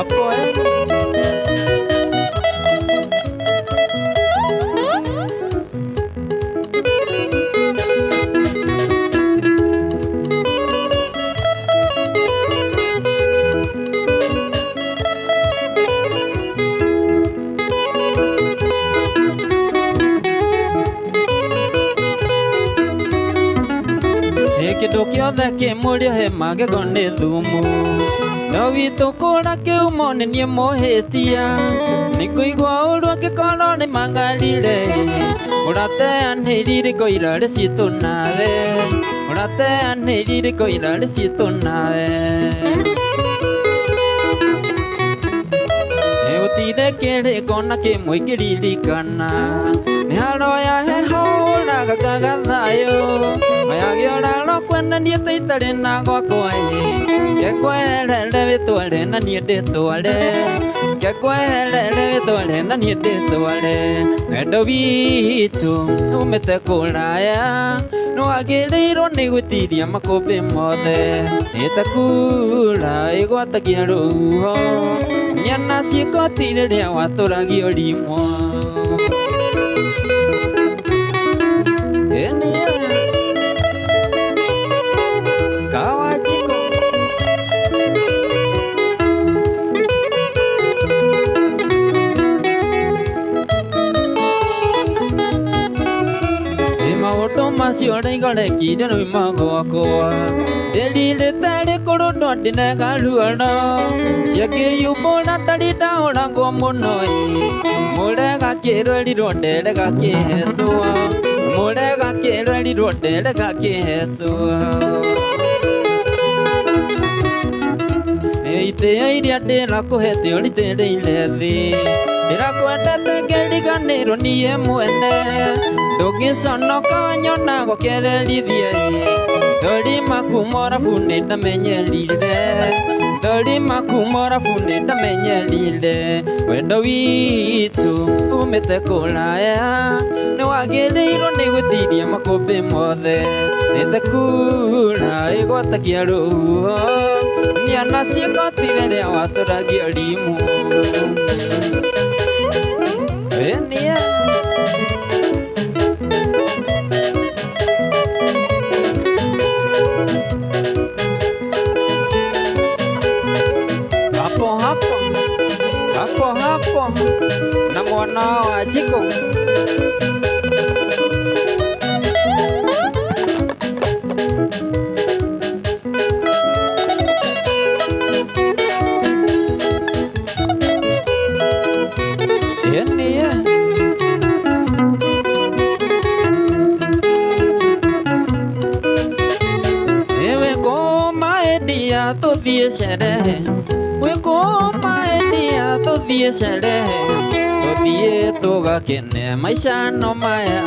Hapo kĩndũ kĩothe kĩmũrĩo he magego nĩ thumu no witũ kũra kĩumo nĩ niĩ mũhĩtia nĩ kũigua ũru angĩkorwo nĩ mangarire ũrateanĩirie irĩko irarĩ citũ nawe ũrateanĩirie irĩko irarĩ citũ nawe gũtirĩ kĩrĩko na kĩmwe ingĩririkana nĩ haroya heho ũraga ngaga thayũ mayagĩoraro kwene niĩ ta itarĩ na gwakwa ngekweherere wĩtware na niĩ ndĩtware ngekweherere wĩtware na niĩ ndĩtware wendo witũ umĩte kũraya nĩwagĩrĩirwo nĩ gwĩtiria makũmbĩ mothe nĩtakura ĩgwatagia rũhuho nyana ciĩkoti rĩrĩa watũragio rimwa Kawachiko maũndũ macio rĩigorekire rũima gwakwa ndĩrirĩte rĩkũrũndwo ndĩnega ruoro ciakĩyumbũra ndari ndahũragwo mũno mũrega kĩrwerirwo nderega kĩhetwo mũrega kĩrwerirwo nderega kĩhetwo itĩo iria ndĩrakũhete ũritĩrĩire thĩ ndĩrakwendete ngĩriganĩrwo niĩ mwene ndũngĩconoka wanyona gũkererithie thori maku morabu nĩndamenyerire thori maku morabu nĩndamenyerire wendo witũ umĩte kũraya nĩwagĩrĩirwo nĩ gwĩtiria makũmbĩ mothe nĩtakura ĩgwatagia rũhuho nyana ciĩkoti rĩrĩa watũragia rimũ ĩnia hapo hapo hapo hapo na mwana wa Jiko tuthiĩ sherehe wĩkũma endia tuthiĩ sherehe tuthiĩ tũgakene maica no maya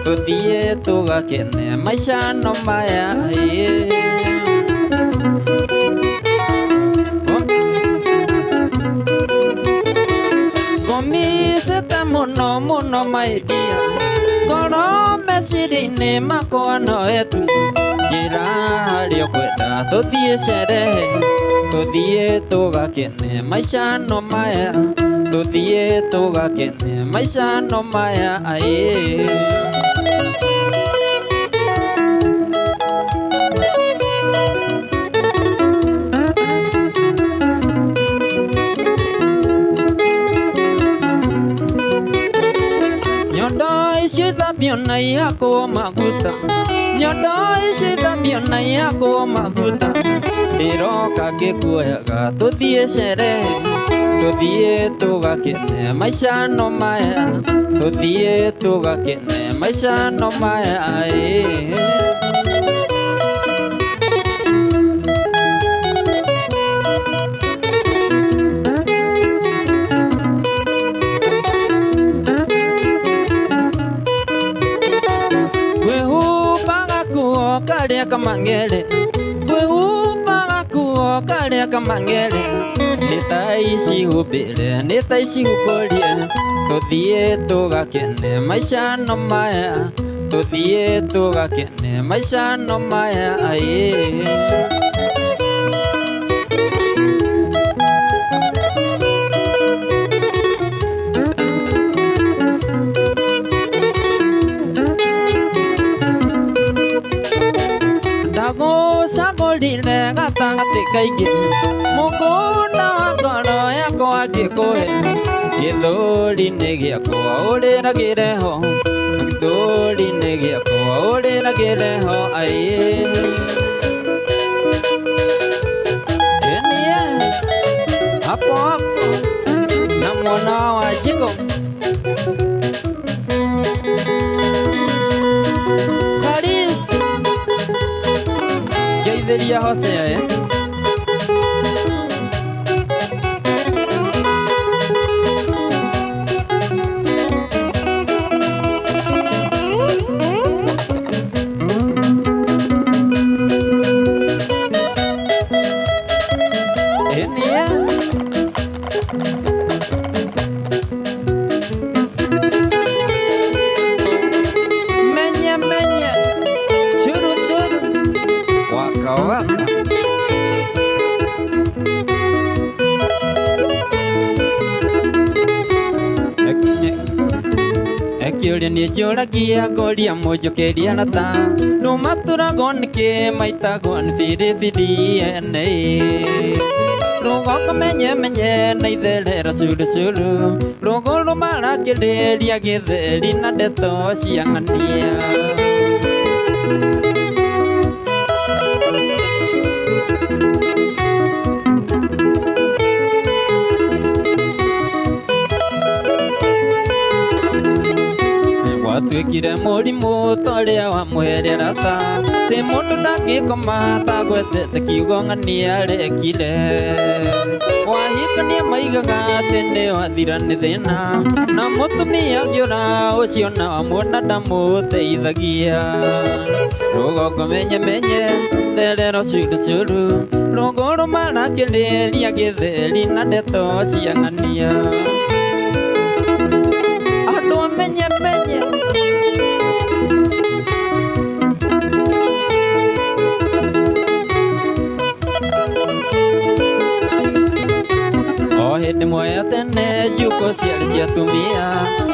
tuthiĩ tũgakene maica no maya ngomicĩte mũno mũno maidia ngoro meciria-inĩ makwa no etu njĩra harĩa ũkwenda tuthiĩ sherehe tuthiĩ tũgakene maica no maya tuthiĩ tũgakene maica no maya nyondo icio ithambio na ihakwo maguta nyondo icio ithambio na ihakwo maguta ndĩroka ngĩkuoyaga tuthiĩ sherehe tuthiĩ tũgakene maica no maya tuthiĩ tũgakene maica no maya kwĩhumbaga kuo karĩa kamang'ere kwĩhumbaga kuo karĩa kamang'ere nĩ ta ici humbĩre nĩ ta ici humbũrie tuthiĩ tũgakene maica no maya tuthiĩ tũgakene maica no maya kaingĩ mũgũnda wa ngoro yakwa ngĩkũhe gĩthũri-inĩ gĩakwa ũrĩragĩre ho gĩthũri-inĩ gĩakwa ũrĩragĩre ho aiĩ. Hapo hapo na mwana wa Jiko Karisi geithĩria Hosea eh? Menye menye churu churu waka waka Ekĩũria nĩ njũragia ngoria mũnjũkĩria rata rũmaturagwo nĩkĩ maitagwo nĩ biribiri ene rũgongo menye menye na itherero curu curu rũgũrũ marakĩrĩria gĩtheri na ndeto cia ng'ania. Gwatuĩkire mũrimũ ta ũrĩa wamũherera ta tĩ mũndũ ndangĩkoma tagwetete kiugo ng'ania arekire wahikania maigaga atĩ nĩ wathira nĩ thĩna na mũtumia angĩũra ũcio na wamuona ndamũteithagia rũgongo menye menye therero curu curu rũgũrũ marakĩrĩria gĩtheri na ndeto cia ng'ania andũ amenye menye. O hĩndĩ ĩmwe ya tene njuko ciarĩ cia atumia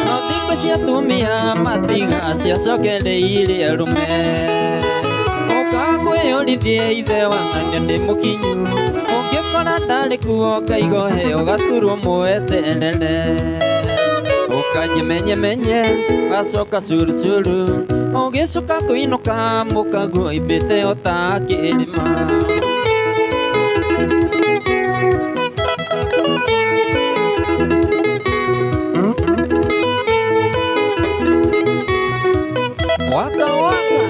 no thikũ cia atumia matiga ciacokereire arũme ũka kwĩyũrithie ithe wa ng'ania nĩ mũkinyu ũngĩkora ndarĩ kuo ũkaiga ũheo gaturwo mweterere ũkanjĩ menye menye gacoka curu curu ũgĩcoka kũinũka mũkaguo imbĩte o ta kĩrĩma. Waka waka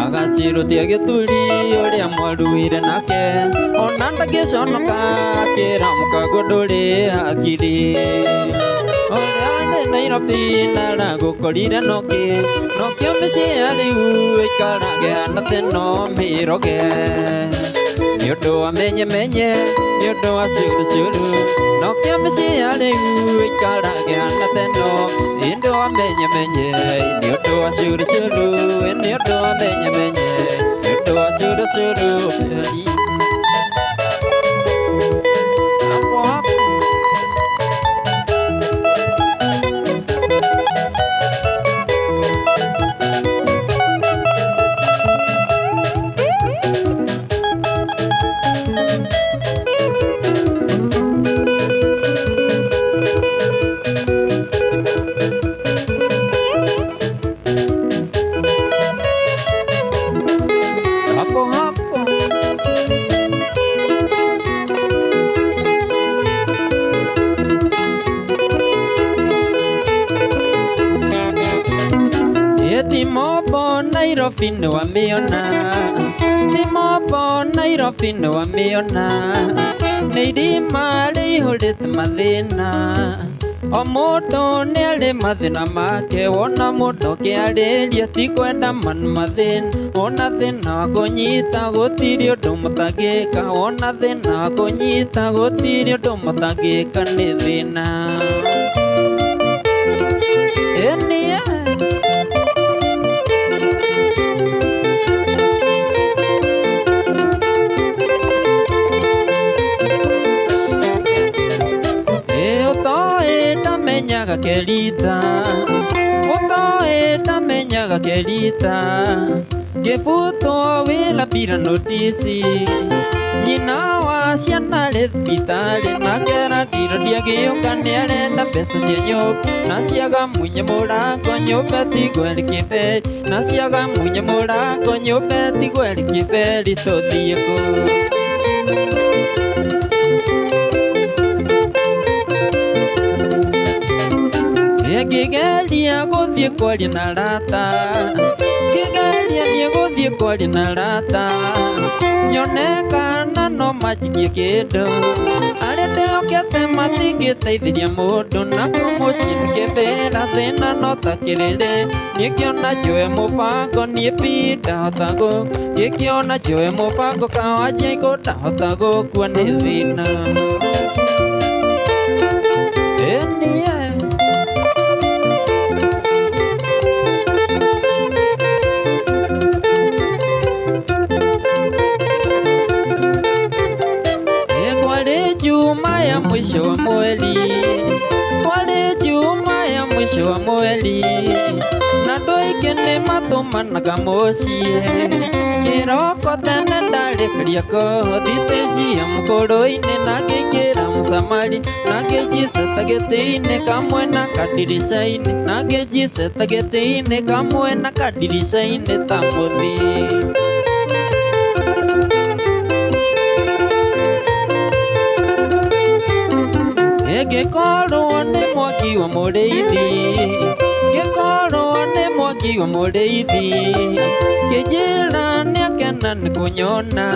agacirutia gĩturi ũrĩa mwaruire nake ona ndangĩconoka akĩra mũkaguo ndũrĩ hakiri ũrĩa arĩ Nairobi na aragũkorire nokĩ nokĩo mĩciĩ ya rĩu ĩikarage hana teno mĩroge nĩ ũndũ wa menye menye nĩ ũndũ wa curu curu nokĩo mĩciĩ ya rĩu ĩikarage hana teno nĩ ũndũ wa menye menye nĩ ũndũ wa curu curu nĩ ũndũ wa menye menye nĩ ũndũ wa curu curu. Hapo hapo hapo hapo. Timobo Nairobi nĩ wamĩona Timobo Nairobi nĩ wamĩona nĩ irima rĩihũrĩte mathĩna o mũndũ nĩ arĩ mathĩna make wona mũndũ ũkĩarĩria ti kwenda mathĩna wona thĩna wa kũnyita gũtirĩ ũndũ mũtangĩka wona thĩna wa kũnyita gũtirĩ ũndũ mũtangĩka nĩ thĩna. Ĩniĩ ndamenyaga kerita ũtoĩ ndamenyaga kerita Ngĩbutwo wĩra bila notisi nyina wa ciana rĩ thibitarĩ nake ratiro ndiagĩũka nĩarenda mbeca cia nyũmba na ciaga munye mũrango nyũmba ĩtigwo ĩrĩ kĩberi na ciaga munye mũrango nyũmba ĩtigwo ĩrĩ kĩberi tũthiĩ kũ. Ngĩgeria gũthiĩ kwaria na arata ngĩgeria niĩ gũthiĩ kwaria na arata nyone kana no manjikie kĩndũ arĩa ndĩhokete matingĩteithirie mũndũ nakuo mũciĩ ngĩbĩra thĩna no ta kĩrĩrĩ niĩ ngĩona njoe mũbango niĩ pi ndahota ngĩkĩona njoe mũbango kawanjia ndahota gũkua nĩ thĩna. Ĩniĩ Juma ya mwisho wa mweri kwarĩ Juma ya mwisho wa mweri na andũ aingĩ nĩ matũmanaga mũciĩ kĩroko tene ndarĩkaria thitĩnji ya mũkũrũ-inĩ na ngĩingĩra mũcamari na ngĩnjiceta gĩtĩ-inĩ kamwe na kandirica-inĩ na ngĩnjiceta gĩtĩ-inĩ kamwe na kandirica-inĩ ta mũthii. Ngĩkorwo nĩ mwaki wa mũrĩithi ngĩkorwo nĩ mwaki wa mũrĩithi ngĩnjĩra nĩakena nĩ kũnyona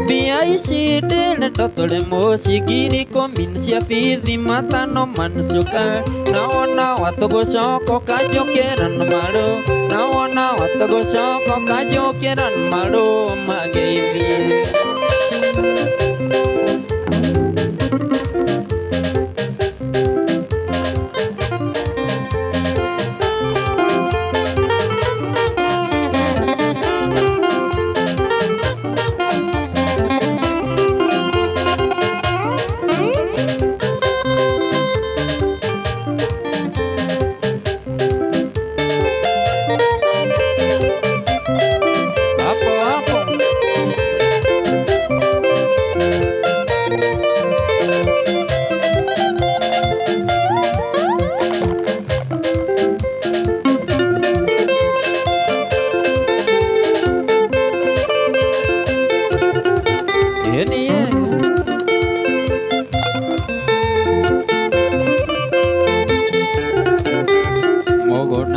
mbia ici ndĩrenda tũrĩ mũciĩ 10,000 nĩ cia bithi 5 mancuka na wona watũgũcoka ũkanjũkĩra na marũ na wona watũgũcoka ũkanjũkĩra na marũ mageithie.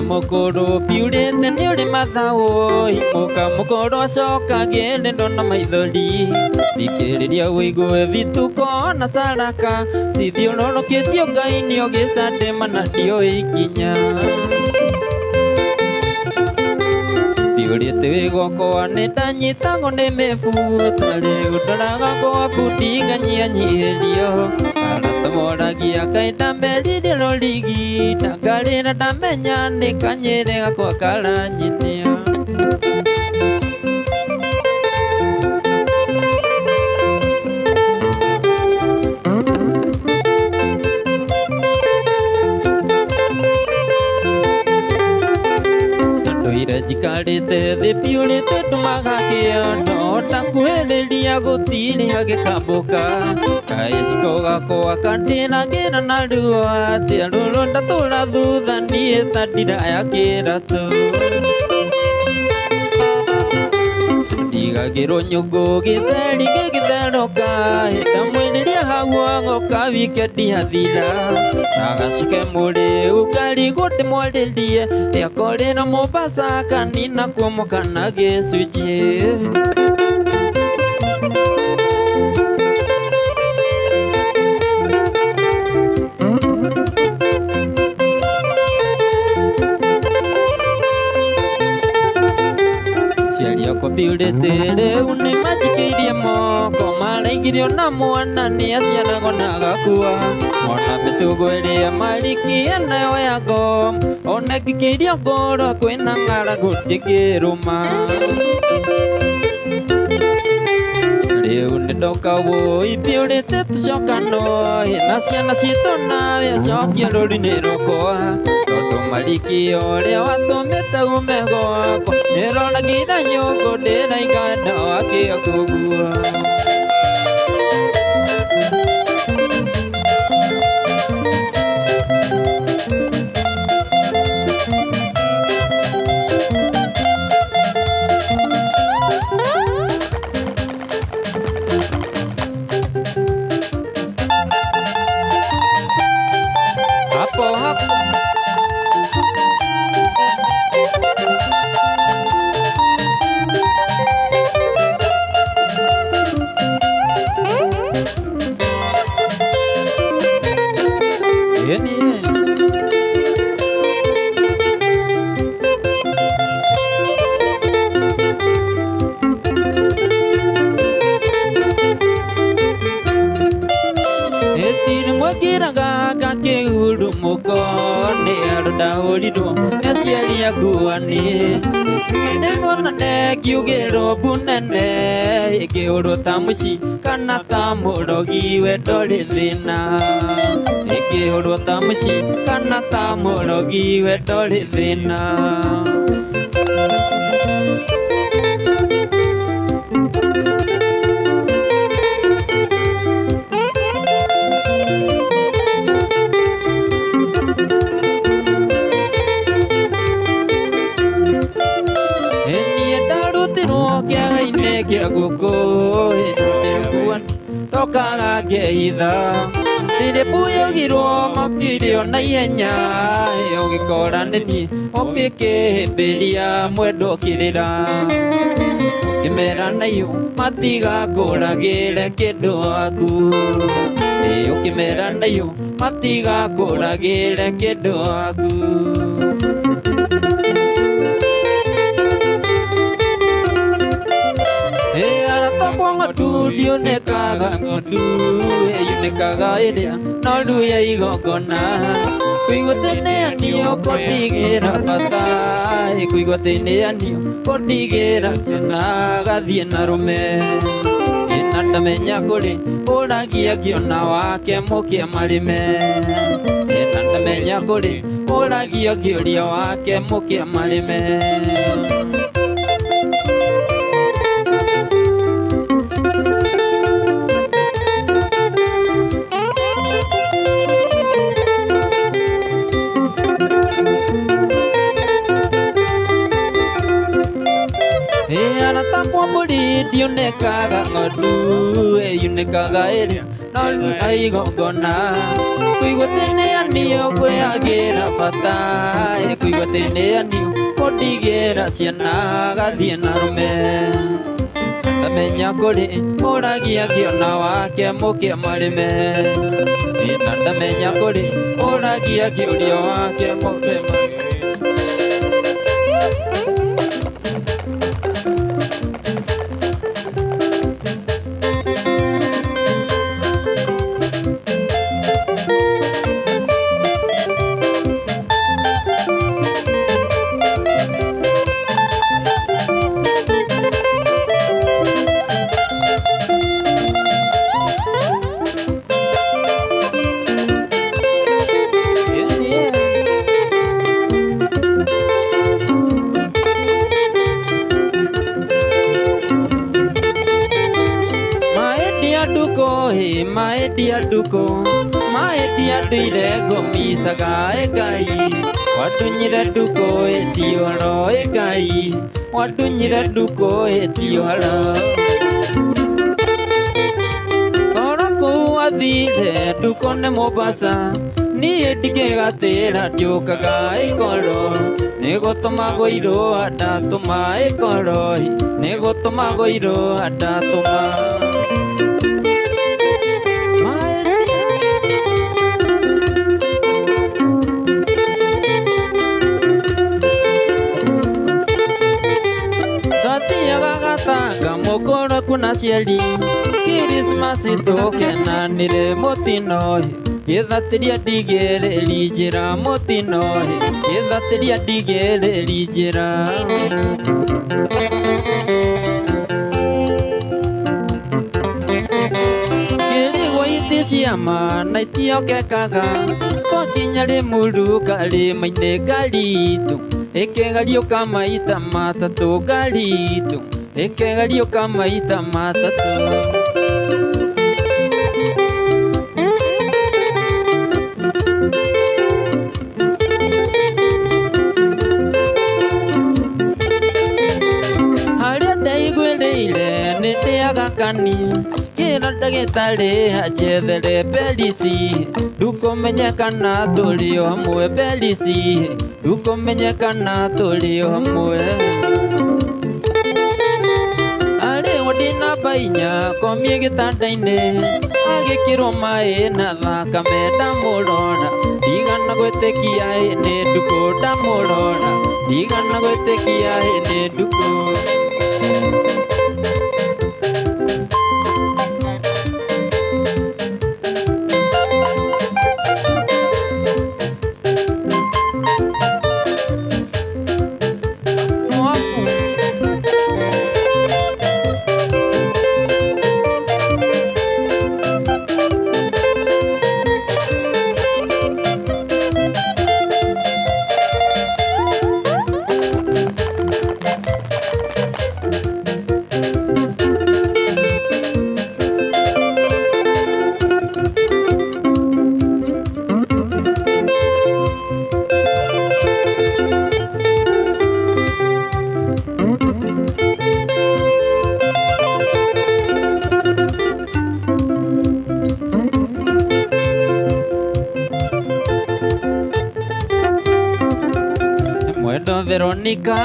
Mũkũrũ piurĩte nĩ ũrĩ mathaũ mũka mũkũrũ acoka ngĩrĩndwo na maithori thikĩrĩria ũigue vituko na caraka cithiũrũrũkĩtio Ngai nĩũgĩcandĩma na ndiũĩ ikinya piurĩte wĩ gwakwa nĩndanyitagwo nĩ mĩbuto rĩu ndoraga gwa bundi nganyihanyiihĩrio arata moragia kaĩ ndameririe rũrigi ndangarĩra ndamenya nĩ kanyĩrĩ gakwa karanyinia. Nduire njikarĩte thĩ piũrĩte ndumaga kĩondo ndakuhĩrĩria gũtirĩ hagĩkambũka kaĩciko gakwa kandĩragĩra na ruo atĩa rũrũ ndatũra thutha niĩ ta ndira ya kĩratũ ndigagĩrwo nyũngũ gĩtheri gĩgĩtherũka ndamwĩrĩria hau agoka wikendi yathira agacuke mũrĩu ngarigwo ndĩmwarĩrie rĩakorĩra Mombasa kanina kuomoka na gĩcunjĩ. Piurĩte rĩu nĩmanjikĩirie moko maraingĩrio na mwana nĩaciaragwo na agakua ona mĩtugo ĩrĩa marikia nayo ya ngoma ona ngĩkĩirio ngoro kwĩna ng'aragu ndĩngĩrũma rĩu nĩndoka wũi piurĩte tũcokano na ciana citũ nawe acokia rũri-inĩ rwakwa Tondu mariki ũrĩa watũmĩte ume gwakwa Nĩronagire nyũngũ ndĩraigana wakĩo kũguo. Hapo hapo. Yeni. Etiri mwakiraga gakĩhurumũko nĩ andũ ndahũrirwo nĩ aciari akua niĩ nĩmonane ngiugĩrwo mbu nene ĩngĩhũrwo ta mũci kana ta mũrogi we ndũrĩ thĩna ĩngĩhũrwo ta mũci kana ta mũrogi we ndũrĩ thĩna. Niĩ ndarutirwo kĩaga-inĩ kĩa ngũkũ ndokaga ngĩhitha rĩrĩa mbuyũgirwo makirio na ihenya ũgĩkora nĩ niĩ ũgĩkĩhĩmbĩria mwendwa ũkĩrĩra ũkĩmera naiyũ matigakũragĩre kĩndũ waku ũkĩmera naiyũ matigakũragĩre kĩndũ waku. Arata kwa ng'ondu ndionekaga ng'ondu yunĩkaga ĩrĩa noru ya igongona kũigua tĩnĩanio kũndigĩra bata kũigua tĩnĩanio kũndigĩra ciana gathiĩ na rũme na ndamenya kũrĩ ũragia ngĩona wake mũkĩa marĩme na ndamenya kũrĩ ũragia ngĩũria wake mũkĩa marĩme. Arata kwa mbũri ndionekaga ng'ondu yunĩkaga ĩrĩa noru ya igongona kũigua tĩnĩanio kwĩagĩra bata kũigua tĩnĩanio kũndigĩra ciana gathiĩ na rũme ndamenya kũrĩ ũragia ngĩona wake mũkĩa marĩme na ndamenya kũrĩ ũragia ngĩũria wake mũkĩa marĩme. Maedia nduko maedia nduire ngũmicaga ĩ Ngai watunyire nduko ĩtioro ĩ Ngai watunyire nduko ĩtioro Koro kũu athire nduko nĩ Mombasa niĩ ndingĩgatĩra ndiũkaga ĩkoro nĩgũtũmagwo irũa ndatũma ĩkoro nĩgũtũmagwo irũa ndatũma. Mukoro kuna ciari Kirismasi tũkenanĩre mũtino gĩthatĩria ndigĩrĩri njĩra mũtino gĩthatĩria ndigĩrĩri njĩra. Kĩrigwo Iti ciama na itiokekaga twakinya Limuru karĩma-inĩ ngari itũ ĩkĩgariũka maita matatũ ngari itũ ĩkĩgariũka maita matatũ. Harĩa ndaiguĩrĩire nĩ ndĩaga kani kĩra ndagĩtarĩ anjethere perisi ndukũmenyekana tũrĩ o hamwe perisi ndukũmenyekana tũrĩ o hamwe. Arĩ wodi namba 4 komie gĩtanda-inĩ agĩkĩrwo maĩ na thakame ndamũrora ndigana gwĩtĩkia ĩ nĩ ndukũ ndamũrora ndigana gwĩtĩkia ĩ nĩ ndukũ. Mwendo Veronica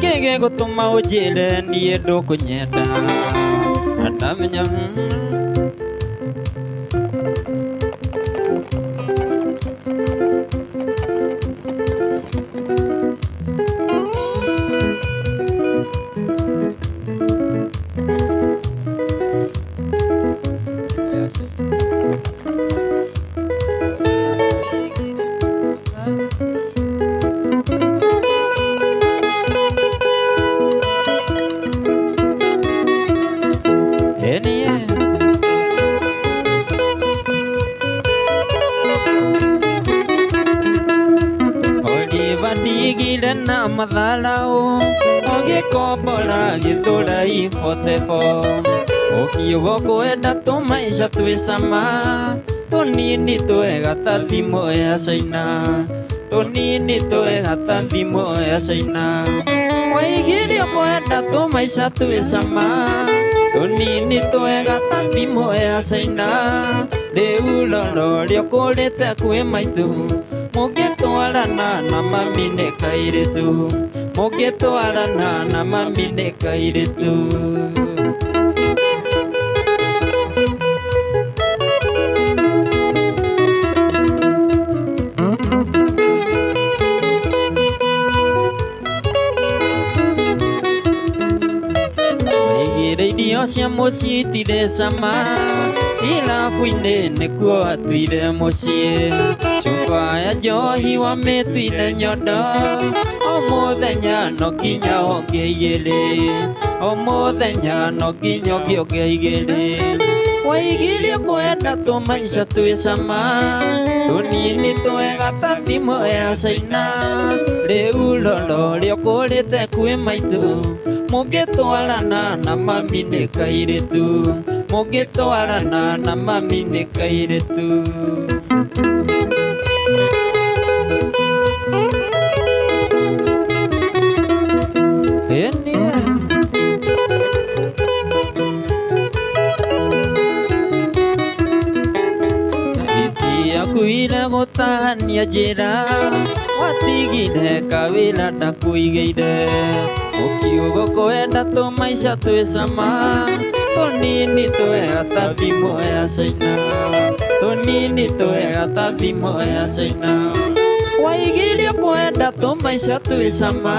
kĩgĩ gũtũma ũnjĩre niĩ ndũkũnyenda na ndamenya Ndigire na matharau ũgĩkombora gĩthũrai 44 ũkiuga ũkwenda tũmaica twĩ cama tũnini twega ta thimũ ya China tũnini twega ta thimũ ya China. Waigire ũkwenda tũmaica twĩ cama tũnini twega ta thimũ ya China rĩu rora ũrĩa ũkũrĩte kwĩ maitũ mũngĩtwarana na mami nĩ kairĩtu mũngĩtwarana na mami nĩ kairĩtu. Waigire irio cia mũciĩ itirĩ cama irabu-inĩ nĩkuo atuire mũciĩ cuba ya njohi wamĩtuire nyondo o mũthenya no nginya onge igĩrĩ o mũthenya no nginya ũngĩ igĩrĩ. Waigire ũkwenda tũmaica twĩ cama tũnini twega ta thimũ ya China rĩu rora ũrĩa ũkũrĩte kwĩ maitũ mũngĩtwarana na mami nĩ kairĩtu mũngĩtwarana na mami nĩ kairĩtu. Itiakuire gũtania njĩra watigire kawĩra ndakũigĩire ũkiuga ũkwenda tũmaica twĩ cama tũnini twega ta thimũ ya China tũnini twega ta thimũ ya China. Waigire ũkwenda tũmaica twĩ cama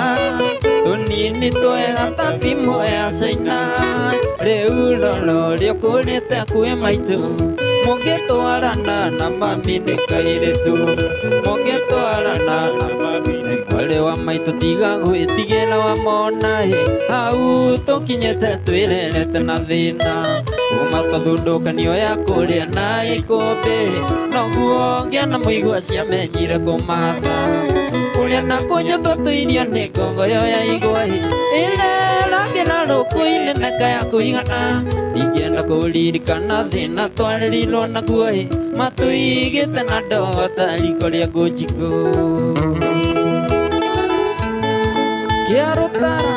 tũnini twega ta thimũ ya China rĩu rora ũrĩa ũkũrĩte kwĩ maitũ mũngĩtwarana na mami nĩ kairĩtu mũngĩtwarana na mami nĩ mwarĩ wa maitũ tiga gwĩtigĩra wamona ĩ hau tũkinyĩte twĩrerete na thĩna Kuma tũthundũkanio ya kũrĩa na ikũmbĩ noguo ngĩana mũigua ciamenyire kũmatha kũrĩa na kũnyua tũtũirio nĩ ngongoyo ya igwa ĩrerangĩra rũkũ-inĩ na kaya kũigana ndingĩenda kũririkana thĩna twarĩrirwo naguo matũigĩte na ndogo ta riko rĩa ngũ njikũ kĩa rũtara.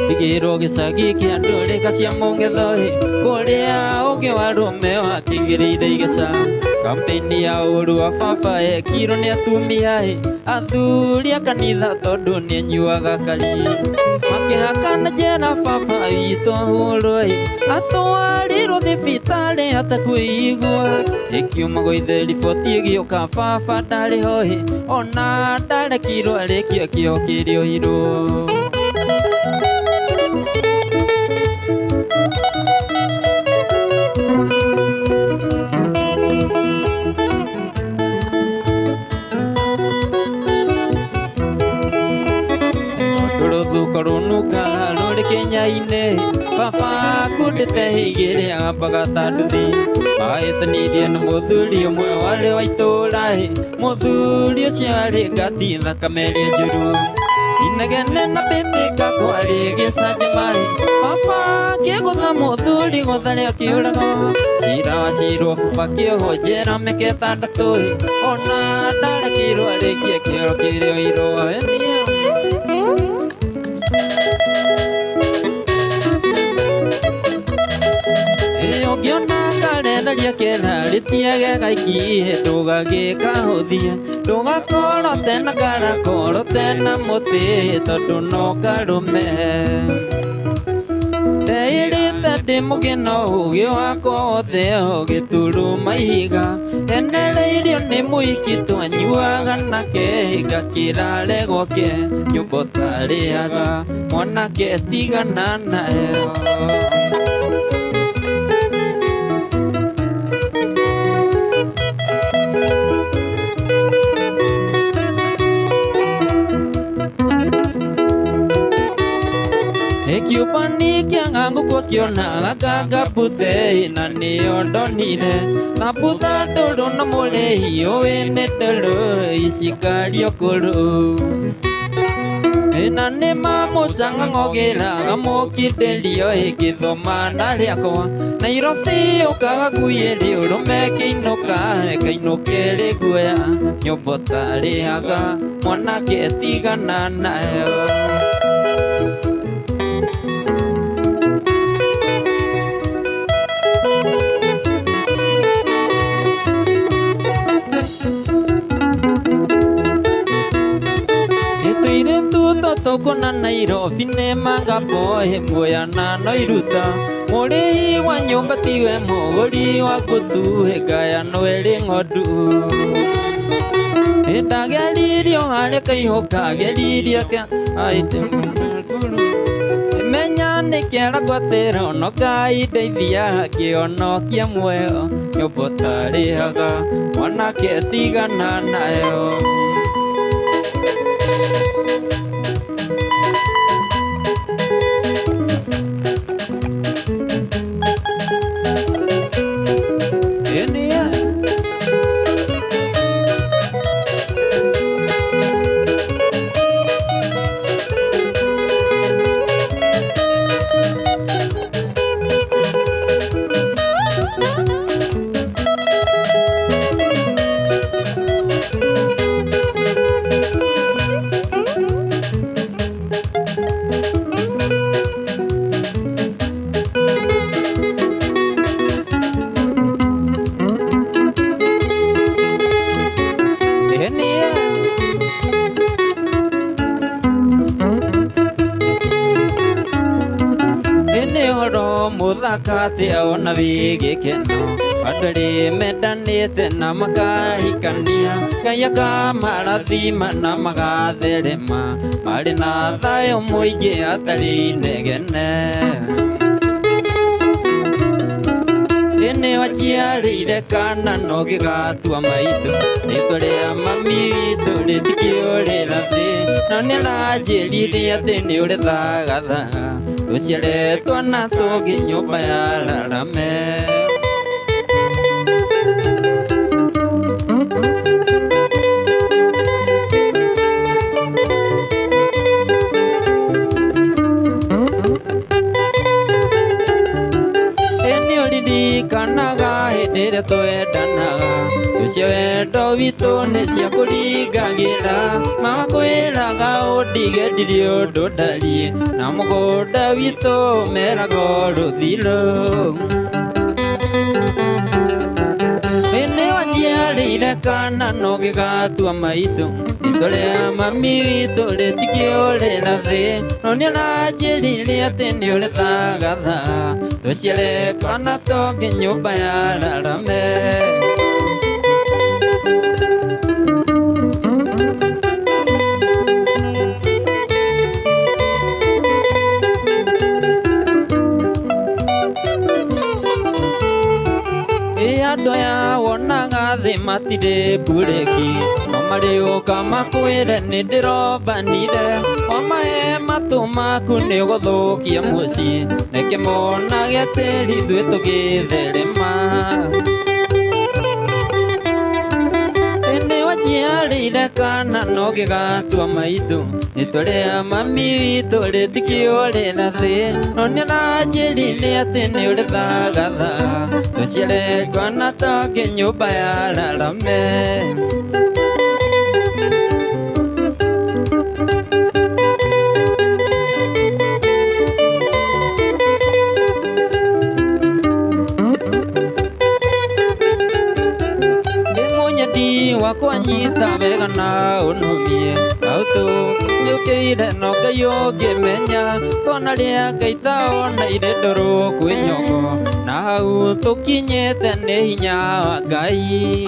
Tigĩrwo gĩcagi kĩa ndũrĩka cia mũng'etho kũrĩa ũngĩ wa rũme wakĩigĩrĩire igeca kampeni ya ũru wa baba ekirwo nĩ atumia athuri a kanitha tondũ nĩanyuaga kari makĩhakana njera baba witũ ahũrwo atwarirwo thibitarĩ atekũigua ĩkiuma gũithe riboti ĩgĩũka baba ndarĩ ho ona ndarekirwo arĩkie kĩo kĩrĩa oirwo. Rũthuko rũnungaga rũrĩ kĩnya-inĩ baba akundĩte igĩrĩ ambaga ta nduthi ahĩtanirie na mũthuri ũmwe warĩ wa itũũra mũthuri ũcio arĩ ngati thakame ĩrĩ njũru inegene na mbĩtĩka kwarĩ gĩcanjama baba akĩgũtha mũthuri gũtha akĩũragwo cira wacirwo baba akĩohwo njera mĩaka ĩtandatũ ona ndarekirwo arĩkie kĩoro kĩrĩa oirwo. Ũngĩona karendaria kera rĩtiage gaiki ndũgagĩkahũthie ndũgakorote na karakorote na mũtĩ tondũ no karũme ndeĩrĩte ndĩ mũgĩ no ũgĩ wakwa wothe ũgĩturuma ihiga enereirio nĩ mũiki twanyuaga nake ngakĩrare gwake nyũmba ũtarĩaga mwanake tigana nayo. Kĩũmbani kĩa ng'angũ kĩonaga ngangabuthe na nĩyo ndonire thambutha ndũrũ na mũrĩhi ũĩ nĩ ndũrũ icikario kũrũ na nĩ mamũcang'ang'ogĩraga mũkindĩrio ĩngĩthoma na rĩakwa Nairobi ũkaga nguĩrĩ ũrũme kĩinũka kainũke rĩ guoya nyũmba ũtarĩhaga mwanake tigana nayo. Tũkũna Nairobi nĩ manga boy muoya na no iruta mũrĩhi wa nyũmba tiwe mũgũri wa ngũthu ngayano ĩrĩ ng'ondu ndageririo harĩa kaihũka geririe menya nĩ kĩara ngwatĩra ono Ngai ndeithia ngĩhonokia muoyo nyũmba ũtarĩhaga mwanake tigana nayo. Mũthaka atĩa ona wĩ gĩkeno Andũ erĩ mendanĩte na makahikania Ngai akamarathima na magatherema marĩ na thayũ mũingĩ hatarĩ inegene. Nĩ waciarĩire kana no gĩgatua maitũ rĩtwa rĩa mami witũ rĩtikĩũrĩra thĩ na nĩaranjĩrire atĩ nĩ ũrĩthagathaga tũciare twana tũngĩ nyũmba ya rarame. Ririkanaga hĩndĩ ĩrĩa twendanaga ũcio wendo witũ nĩ cia kũringagĩra makwĩraga ũndige ndirĩ ũndũ ndariĩ na mũgũnda witũ meraga rũthirũ. Nĩ waciarĩire kana no gĩgatua maitũ rĩtwa rĩa mami witũ rĩtikĩũrĩra thĩ no nĩaranjĩrire atĩ nĩ ũrĩthagathaga tũciare twana tũngĩ nyũmba ya rarame. Andũ aya wonaga thĩ matirĩ mburĩki no marĩũka makwĩre nĩ ndĩrombanire wamahe matũ maku nĩ ũgũthũkia mũciĩ reke monage tĩri ithuĩ tũgĩtherema. Nĩ waciarĩire kana no gĩgatua maitũ rĩtwa rĩa mami witũ rĩtikĩũrĩra thĩ no nĩaranjĩrire atĩ nĩ ũrĩthagathaga tũciare twana tũngĩ nyũmba ya rarame. Wakwa nyita wega na ũnũmie kaũtũ nĩũkĩire no Ngai ũngĩmenya twana rĩa Ngai ta ona irĩ ndũrũ kwĩ nyogo na hau tũkinyĩte nĩ hinya wa Ngai.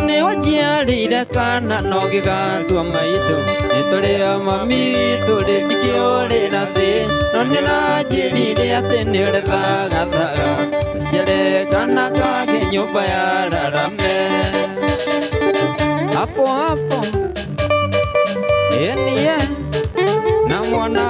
Nĩ waciarĩire kana no gĩgatua maitũ rĩtwa rĩa mami witũ rĩtikĩũrĩra thĩ no nĩaranjĩrire atĩ nĩ ũrĩthagathaga tũciare kana kangĩ nyũmba ya rarame. Hapo hapo enie na mwana